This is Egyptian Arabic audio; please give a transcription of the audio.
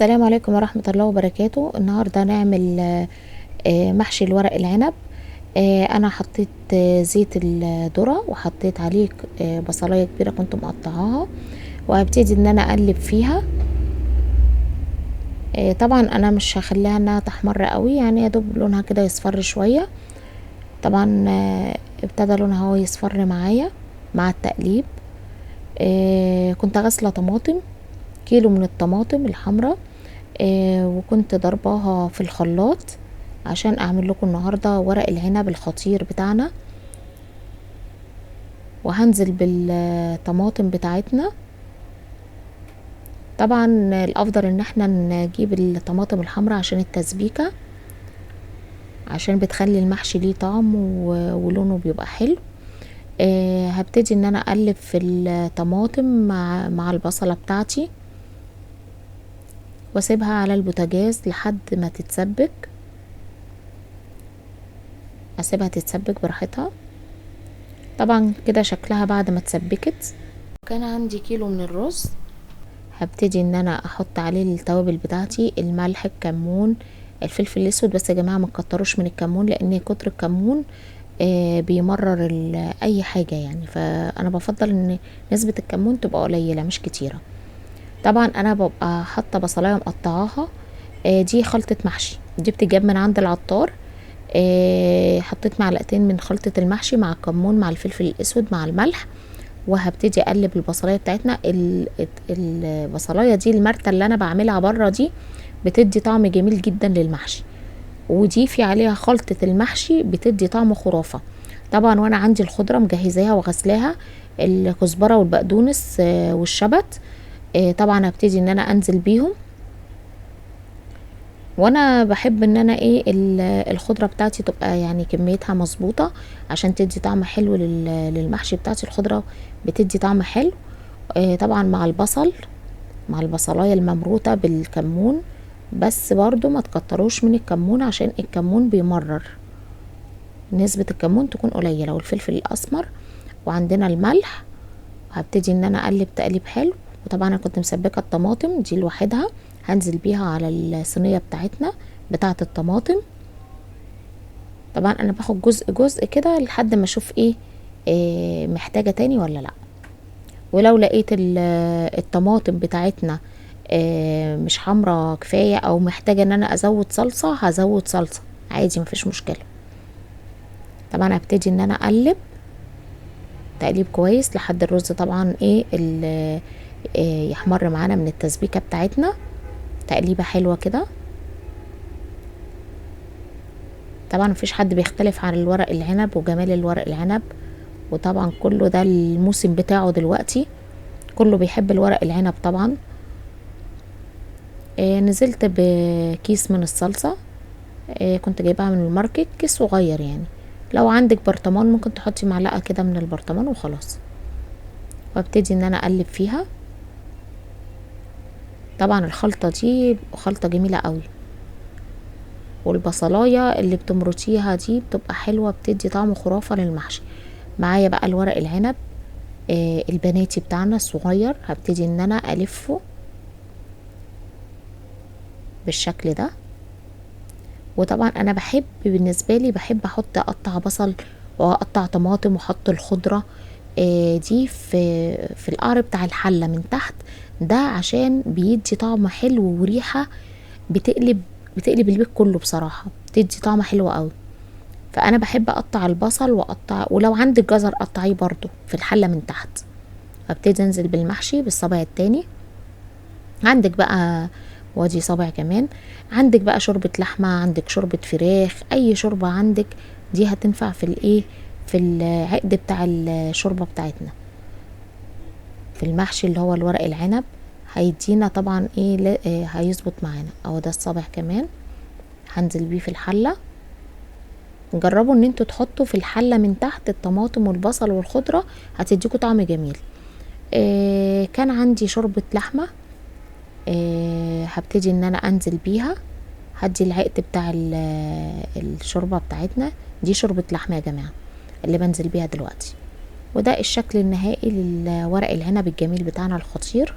السلام عليكم ورحمة الله وبركاته. النهاردة هنعمل محشي الورق العنب. انا حطيت زيت الذرة وحطيت عليه بصلاية كبيرة كنت مقطعاها، وهبتدي ان انا اقلب فيها. طبعا انا مش هخليها انها تحمر قوي، يعني يا دوب لونها كده يصفر شوية. طبعا ابتدى لونها هو يصفر معايا مع التقليب. كنت غاسلة طماطم، كيلو من الطماطم الحمراء، وكنت ضرباها في الخلاط عشان اعمل لكم النهارده ورق العنب الخطير بتاعنا. وهنزل بالطماطم بتاعتنا. طبعا الافضل ان احنا نجيب الطماطم الحمراء عشان التسبيكه، عشان بتخلي المحشي ليه طعم ولونه بيبقى حلو. هبتدي ان انا اقلب في الطماطم مع البصله بتاعتي، واسيبها على البوتاجاز لحد ما تتسبك. اسيبها تتسبك براحتها. طبعا كده شكلها بعد ما اتسبكت. كان عندي كيلو من الرز، هبتدي ان انا احط عليه التوابل بتاعتي، الملح، الكمون، الفلفل الاسود. بس يا جماعه ما تكتروش من الكمون، لان كتر الكمون بيمرر اي حاجه يعني، فانا بفضل ان نسبه الكمون تبقى قليله مش كتيره. طبعا انا ببقى حاطه بصلايه مقطعاها، دي خلطه محشي، دي بتتجاب من عند العطار. حطيت معلقتين من خلطه المحشي مع الكمون مع الفلفل الاسود مع الملح، وهبتدي اقلب البصلايه بتاعتنا. البصلايه دي المرته اللي انا بعملها بره دي بتدي طعم جميل جدا للمحشي، ودي في عليها خلطه المحشي بتدي طعم خرافه. طبعا وانا عندي الخضره مجهزاها وغسلاها، الكزبره والبقدونس، والشبت. طبعا هبتدي ان انا انزل بيهم. وانا بحب ان انا الخضره بتاعتي تبقى كميتها مظبوطه عشان تدي طعم حلو للمحشي بتاعتي. الخضره بتدي طعم حلو. طبعا مع البصل، مع البصلايه الممروته بالكمون، بس برضو ما تكتروش من الكمون عشان الكمون بيمرر، نسبه الكمون تكون قليله. والفلفل الاسمر، وعندنا الملح. هبتدي ان انا اقلب تقليب حلو. وطبعا انا كنت مسبكه الطماطم دي لوحدها، هنزل بيها على الصينيه بتاعتنا بتاعه الطماطم. طبعا انا باخد جزء جزء كده لحد ما اشوف إيه محتاجه تاني ولا لا. ولو لقيت الطماطم بتاعتنا، مش حمرا كفايه او محتاجه ان انا ازود صلصه، هزود صلصه عادي مفيش مشكله. طبعا هبتدي ان انا اقلب تقليب كويس لحد الرز طبعا يحمر معانا من التسبيكه بتاعتنا، تقليبه حلوه كده. طبعا مفيش حد بيختلف عن الورق العنب وجمال الورق العنب، وطبعا كله ده الموسم بتاعه دلوقتي، كله بيحب الورق العنب طبعا. نزلت بكيس من الصلصه، كنت جايباها من الماركت، كيس صغير يعني. لو عندك برطمان ممكن تحطي معلقه كده من البرطمان وخلاص. وابتدي ان انا اقلب فيها. طبعا الخلطه دي خلطه جميله قوي، والبصلايه اللي بتمرطيها دي بتبقى حلوه، بتدي طعم خرافه للمحشي. معايا بقى الورق العنب، البناتي بتاعنا الصغير، هبتدي ان انا الفه بالشكل ده. وطبعا انا بالنسبه لي بحب اقطع بصل واقطع طماطم واحط الخضره، دي في القعر بتاع الحله من تحت ده، عشان بيدي طعم حلو وريحه بتقلب البيت كله بصراحه، بتدي طعم حلو قوي. فانا بحب اقطع البصل واقطع، ولو عندك جزر قطعيه برضو في الحله من تحت. ابتدي انزل بالمحشي بالصابع التاني. عندك بقى وادي صابع كمان، عندك بقى شوربه لحمه، عندك شوربه فراخ، اي شوربه عندك دي هتنفع في في العقد بتاع الشوربه بتاعتنا في المحشي اللي هو الورق العنب. هيدينا طبعا ايه، لا، هيظبط معانا. اهو ده الصابع كمان هنزل بيه في الحله. جربوا ان انتوا تحطوا في الحله من تحت الطماطم والبصل والخضره، هتديكوا طعم جميل. كان عندي شوربه لحمه، هبتدي ان انا انزل بيها، هدي العقد بتاع الشوربه بتاعتنا دي، شوربه لحمه يا جماعه اللي بنزل بيها دلوقتي. وده الشكل النهائي للورق العنب الجميل بتاعنا الخطير.